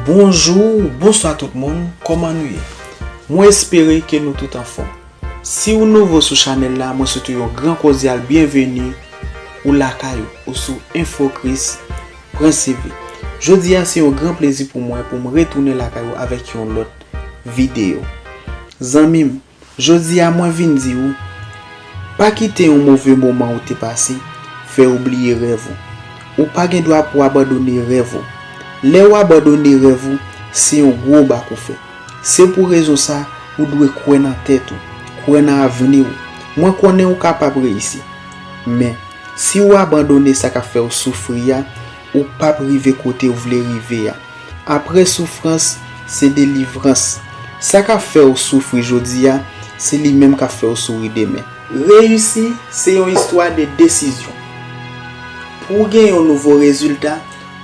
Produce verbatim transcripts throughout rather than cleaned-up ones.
Bonjou, bonswa tout moun, kòman nou ye? Mwen espere ke nou tout anfòm. Si w nouvo sou chanèl la, mwen swete w yon gran kòdyal byenveni ou lakay ou, ou sou Enfokris pwen C V. Jodi a, se yon gran plezi pou mwen pou m retounen lakay ou avèk yon lòt videyo. Zanmi m, jodi a mwen vin di w, pa kite yon move moman ou te pase fè w bliye rèv ou. Ou pa gen dwa pou w abandone rèv ou. Lè w abandone rèv ou, se yon gwo bak ou fè. Se pou rezon sa, ou dwe kwè nan tèt ou, kwè nan avni w. Mwen konnen ou kapab reyisi. Men, si w abandone sa k ap fè w soufri a, ou p ap rive kote w vle rive a. Apre soufrans, se delivrans. Sa k ap fè w soufri jodi a, se li menm k ap fè w souri demen. Reyisi, se yon istwa de desizyon. Pou w gen yon nouvo rezilta,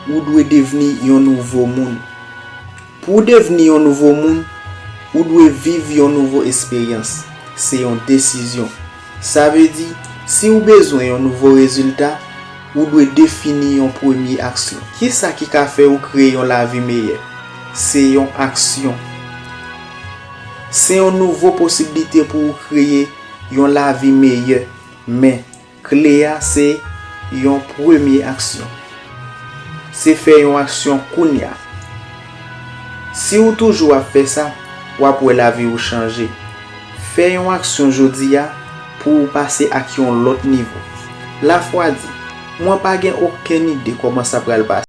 ou dwe devni yon nouvo moun. Pou w devni yon nouvo moun, ou dwe viv yon nouvo esperyans. Se yon desizyon. Sa vle di, si w bezwen yon nouvo rezilta, ou dwe defini yon premye aksyon. Kisa ki ka fè w kreye yon lavi meyè? Se yon aksyon. Se yon nouvo posiblite pou w kreye yon lavi meyè. Men, kle a se yon premye aksyon. Se fè yon aksyon kounye a. Si w toujou ap fè sa, w ap wè lavi w chanje. Fè yon aksyon jodi a pou w pase ak yon lòt nivo. Lafwa di, mwen pa gen okenn ide kòman sa pral pase.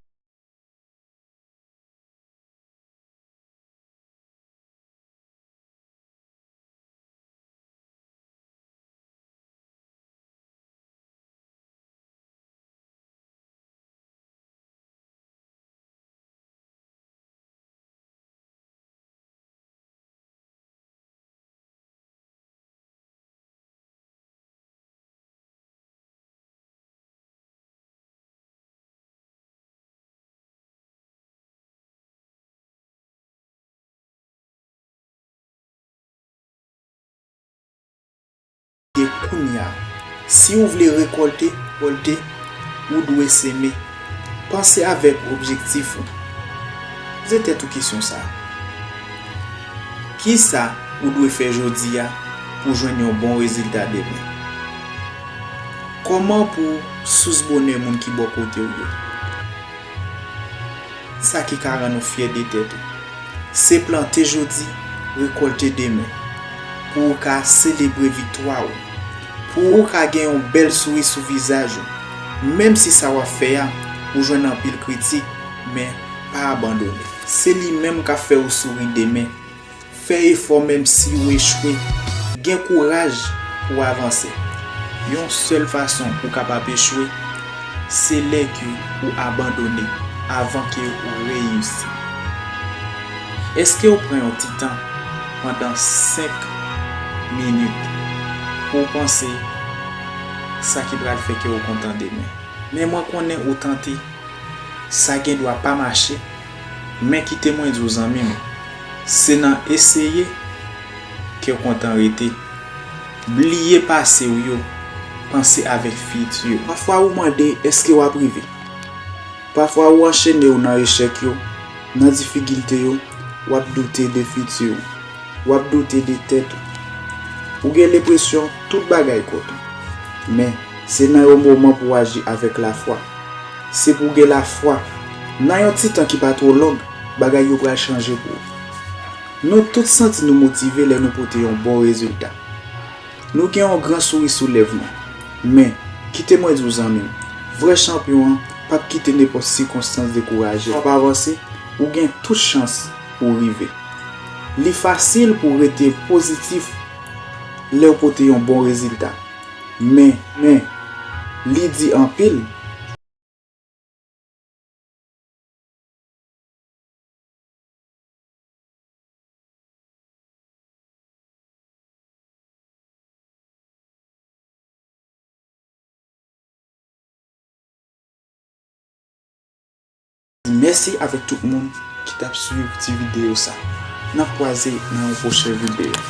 E kounye a, si w vle rekòlte, rekòlte, ou dwe seme. Panse avèk objektif ou. Poze tèt ou kesyon sa a. Kisa ou dwe fè jodi a pou jwenn yon bon rezilta demen? Kòman pou w sous bonè moun ki bò kote w yo? Sa ki ka rann ou fyè de tèt ou. Se plante jodi, rekòlte demen. Pou ou ka selebre viktwa ou. Pou ou ka gen yon bèl souri sou vizaj ou. Menm si sa w ap fè a, ou jwenn anpil kritik, men pa abandone. Se li menm k ap fè w souri demen. Fè efò menm si w echwe. Gen kouraj pou w avanse. Yon sèl fason ou kapab echwe, se lè ke ou abandone avan ke ou reyisi. Èske w pran yon ti tan pandan senk minit pou w panse sa ki pral fè kè w kontan demen? Men mwen konnen ou tante. Sa gen dwa pa mache, men kite mwen di w, zanmi m, se nan eseye ke w kontan rete. Bliye pase w yo, panse avèk fiti w. Pafwa ou mande èske w ap rive. Pafwa ou anchene w nan echèk yo, nan difikilte yo, w ap doute de fiti w. W ap doute de tèt ou. Ou gen lenpresyon tout bagay kont ou. Men, se nan yon moman pou w aji avèk lafwa. Se pou w gen lafwa. Nan yon ti tan ki pa twò long, bagay yo pral chanje pou ou. Nou tout santi nou motive lè nou pote yon bon rezilta. Nou gen yon gran souri sou lèv nou. Men, kite mwen di w, zanmi m, vrè chanpyon an p ap kite nenpòt sikonstans dekouraje l. W ap avanse, ou gen tout chans pou w rive. Li fasil pou w rete pozitif lè w pote yon bon rezilta. Men, men, li di anpil. Mèsi avèk tout moun ki t ap swiv ti videyo sa. N ap kwaze nan yon pwochen videyo.